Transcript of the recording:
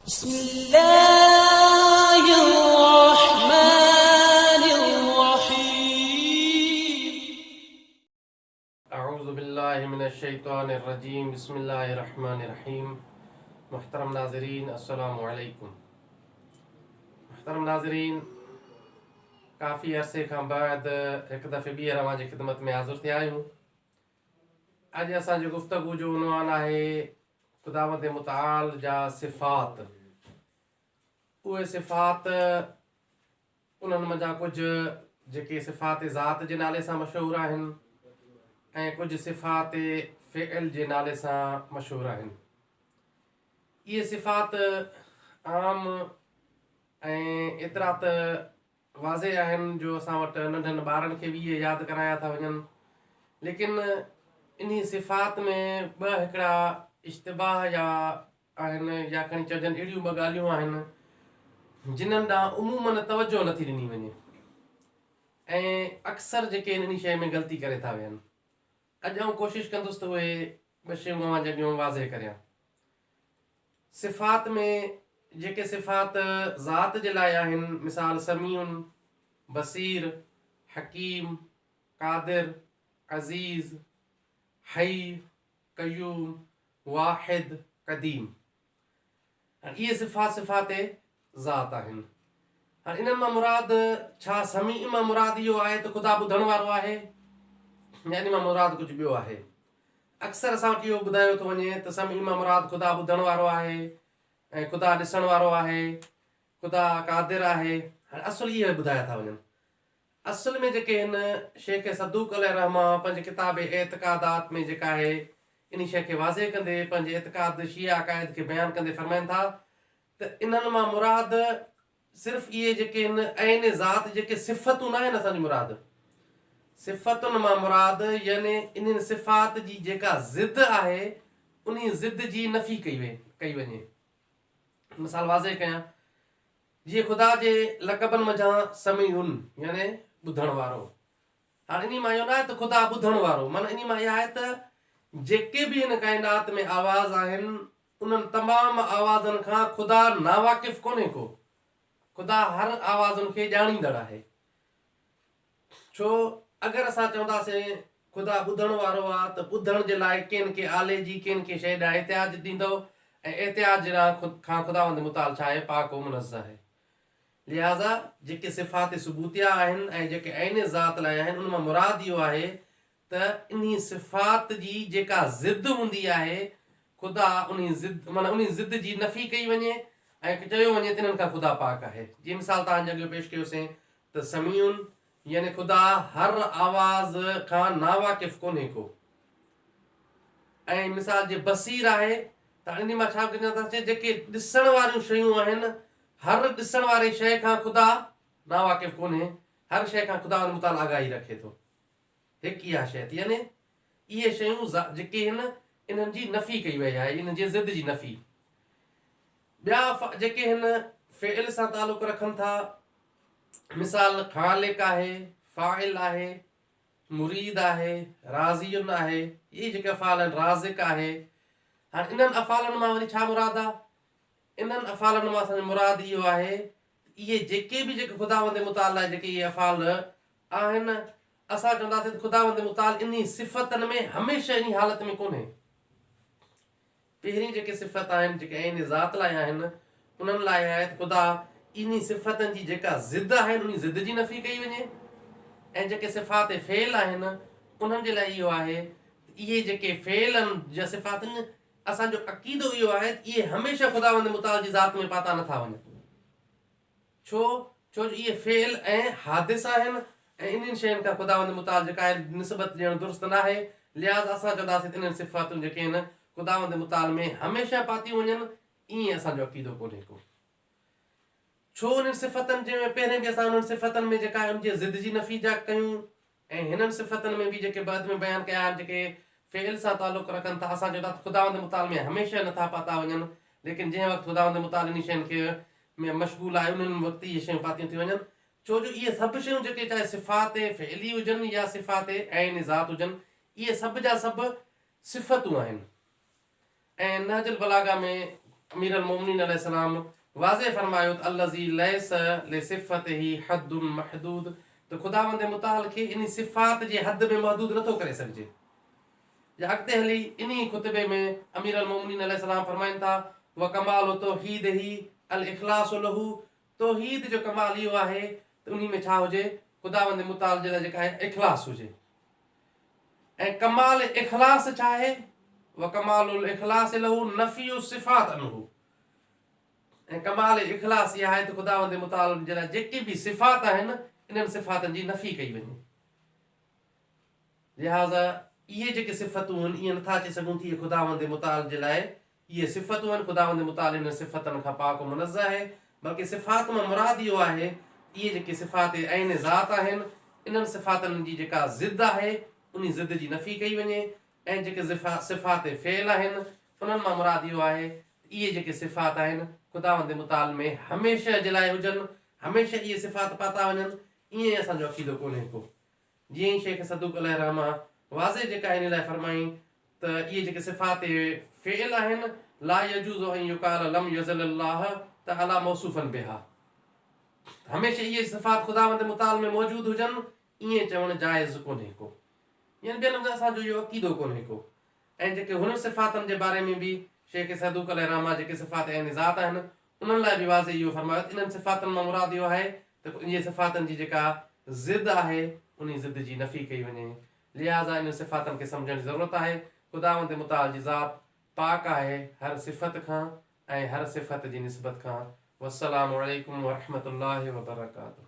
بسم الله الرحمن الرحيم. اعوذ بالله من الشيطان الرجيم بسم الله الرحمن الرحيم. محترم ناظرين، السلام عليڪم. محترم ناظرين، ڪافي عرصي کان بعد هڪ دفعي ٻيهر اوهان جي خدمت ۾ حاضر ٿيا آهيون. اڄ اسان جي گفتگو جو عنوان آهي خداوند متعال جا صفات. اهي صفات، انهن منجهان ڪجهه جيڪي صفات ذات جي نالي سان مشهور آهن ۽ ڪجهه صفات فعل جي نالي سان مشهور آهن. اهي صفات عام ۽ ايترا ته واضح آهن جو اسان وٽ ننڍن ٻارن کي به اهي ياد ڪرايا ٿا وڃن، ليڪن انهي صفات ۾ ٻه هڪڙا اشتباه يا آهن يا کڻي چئجن اهڙيون ٻه ڳالهيون آهن جنن ڏانهن عموماً توجهه نٿي ڏني وڃي ۽ اڪثر جيڪي آهن انهي شيء ۾ غلطي ڪري ٿا ويهن. اڄ آئون ڪوشش ڪندس ته اهي ٻه شيون اوهان جي اڳيون واضح ڪريان. صفات ۾ جيڪي صفات ذات جي لاء آهن، مثال سميع، بصير، حڪيم، قادر، عزيز، حي، قيوم، واحد، قديم. هاڻي اهي صفات صفات ذات آهن. هاڻي انهن مان مراد ڇا سميع مان مراد اهو آهي ته خدا ٻڌڻ وارو آهي يا ان مان مراد ڪجهه ٻيو آهي؟ اڪثر اسان وٽ اهو ٻڌايو ٿو وڃي ته سميع مان مراد خدا ٻڌڻ وارو آهي ۽ خدا ڏسڻ وارو آهي، خدا قادر آهي. هاڻي اصل اهي ٻڌايا ٿا وڃن. اصل ۾ جيڪي هن شيخ صدوق عليه الرحمة پنهنجي ڪتاب اعتقادات ۾ جيڪا آهي انهي شيء کي واضح ڪندي پنهنجي اعتقاد شيعه عقائد کي بيان ڪندي فرمائن ٿا ته انهن مان مراد صرف اهي جيڪي هن عين ذات جيڪي صفتون ناهن اسان جي مراد صفتن مان مراد يعني انهن صفات جي جيڪا ضد آهي انهي ضد جي نفي ڪئي ڪئي وڃي. مثال واضح ڪيان، جيئن خدا جي لقبن منجهان سميع يعني ٻڌڻ وارو. هاڻ انهي مان اهو ناهي ته خدا ٻڌڻ وارو، معنيٰ انهي مان اها آهي ته جيڪي به هن ڪائنات ۾ آواز آهن انهن تمام آوازن کان خدا ناواقف ڪونهي ڪو. خدا هر آوازن کي ڄاڻيندڙ آهي. ڇو اگر اسان چونداسين خدا ٻڌڻ وارو آ ته ٻڌڻ جي لاء ڪنهن ڪنهن آلي جي ڪنهن ڪنهن شيء ڏانهن احتياج ڏيندؤ ۽ احتياج ڏانهن کان خداوند متعال ڇا آهي؟ پاڪ و منزه آهي. لهٰذا جيڪي صفات ثبوتيه آهن ۽ جيڪي عين ذات لاء آهن ان مان مراد اهو آهي ته انهي صفات جي جيڪا ضد هوندي آهي خدا انهي ضد معنيٰ انهي ضد جي نفي ڪئي وڃي ۽ چيو وڃي ته انهن کان خدا پاڪ آهي. جيئن مثال توهان جي اڳيون پيش ڪيوسين ته سميع يعني خدا هر آواز کان ناواقف ڪونهي ڪو ۽ مثال جي بصير آهي ته انهي مان ڇا ڪجي جيڪي ڏسڻ واريون شيون آهن هر ڏسڻ واري شيء کان خدا ناواقف ڪونهي، هر شيء کان خداوند متعال آگاهي رکي ٿو. هڪ اها شيء ٿي يعني اهي شيون جيڪي هن انهن جي نفي ڪئي وئي آهي، انهن جي ضد جي نفي. ٻيا جيڪي هن فعل سان تعلق رکن ٿا، مثال خالق آهي، فاعل آهي، مريد آهي، راضي آهي، اهي جيڪي افعال آهن، رازق آهي. هاڻي انهن افعالن مان وري ڇا مراد آهي؟ انهن افعالن مان اسان جو مراد اهو آهي ته اهي جيڪي به جيڪي خداوند متعال لاء جيڪي اهي افعال آهن، اسان چونداسين ته خداوند متعال انهي صفتن ۾ هميشه انهي حالت ۾ ڪونهي. پهرين جيڪي صفت آهن، جيڪي عين ذات لاء آهن، انهن لاء آهي ته خدا انهي صفتن جي جيڪا ضد آهن، انهي ضد جي نفي ڪئي وڃي ۽ جيڪي صفات فعل آهن، انهن جي لاء اهو آهي ته اهي جيڪي فعل جا صفات آهن، اسان جو عقيدو اهو آهي ته اهي هميشه خداوند متعال جي ذات ۾ پاتا نٿا وڃن. ڇو؟ ڇو جو اهي فعل ۽ حادث آهن ۽ انهن شين کان خداوند متعال جيڪا آهي نسبت ڏيڻ درست ناهي، لهٰذا اسان چونداسين ته انهن صفاتون جيڪي آهن خداوند متعال ۾ هميشه پاتيون وڃن، ائين اسان جو عقيدو ڪونهي ڪو. ڇو انهن صفتن جي ۾ پهرين به اسان انهن صفتن ۾ جيڪا آهي ان جي ضد جي نفي جا ڪيون ۽ هنن صفتن ۾ به جيڪي بعد ۾ بيان ڪيا آهن جيڪي فعل سان تعلق رکن ٿا اسان چئون ٿا ته خداوند متعال ۾ هميشه نٿا پاتا وڃن ليڪن جنهن وقت خداوند متعال انهن شين کي ۾ مشغول آهي انهن وقت اهي شيون پاتيون ٿيون وڃن ڇو جو اهي سڀ شيون جيڪي چاهي صفات فعلي هجن يا صفات عين ذات هجن اهي سڀ جا سڀ صفتون آهن ۽ نهج البلاغه ۾ امير المومنين عليه السلام واضح فرمايو ته الذي ليس لصفته حد محدود ته خداوند متعال کي انهي صفات جي حد ۾ محدود نٿو ڪري سگهجي. يا اڳتي هلي انهي خطبي ۾ امير المومنين عليه السلام فرمائن ٿا وڪمال توحيده الاخلاص له توحيد جو ڪمال اهو آهي ته انهي ۾ ڇا هجي خداوند متعال جي لاء جيڪا آهي اخلاص هجي ۽ ڪمال اخلاص ڇا آهي وڪمال الاخلاص له نفي الصفات عنه ۽ ڪمال اخلاص اها آهي ته خداوند متعال جي لاء جيڪي به صفات آهن انهن صفاتن جي نفي ڪئي وڃي. لهٰذا اهي جيڪي صفتون آهن ائين نٿا چئي سگهون ته اهي خداوند متعال جي لاء اهي صفتون آهن، خداوند متعال انهن صفتن کان پاڪ و منزه آهي، بلڪه صفات مان مراد اهو آهي ته اهي جيڪي صفات عين ذات آهن انهن صفاتن جي جيڪا ضد آهي انهي ضد جي نفي ڪئي وڃي ۽ جيڪي صفات فعل آهن انهن مان مراد اهو آهي ته اهي جيڪي صفات آهن خداوند متعال ۾ هميشه جي لاء هجن، هميشه اهي صفات پاتا وڃن، ائين اسان جو عقيدو ڪونهي ڪو. جيئن ئي شيخ صدوق عليه الرحمة واضح جيڪا انهي لاء فرمائين ته اهي جيڪي صفات فعل آهن لا يجوز ان يقال لم يزل الله تعالي موصوفا بها هميشه اهي صفات خداوند متعال ۾ موجود هجن ائين چوڻ جائز ڪونهي ڪو يعني ٻين لفظن اسان جو اهو عقيدو ڪونهي ڪو ۽ جيڪي هنن صفاتن جي باري ۾ به شيخ صدوق عليه الرحمة جيڪي صفات عين ذات آهن انهن لاء به واضح اهو فرمايو ته انهن صفاتن مان مراد اهو آهي ته انهيء صفاتن جي جيڪا ضد آهي انهي ضد جي نفي ڪئي وڃي. لهٰذا انهن صفاتن کي سمجهڻ جي ضرورت آهي. خداوند متعال جي ذات پاڪ آهي هر صفت کان ۽ هر صفت جي نسبت کان. والسلام عليڪم ورحمة الله وبرڪاته.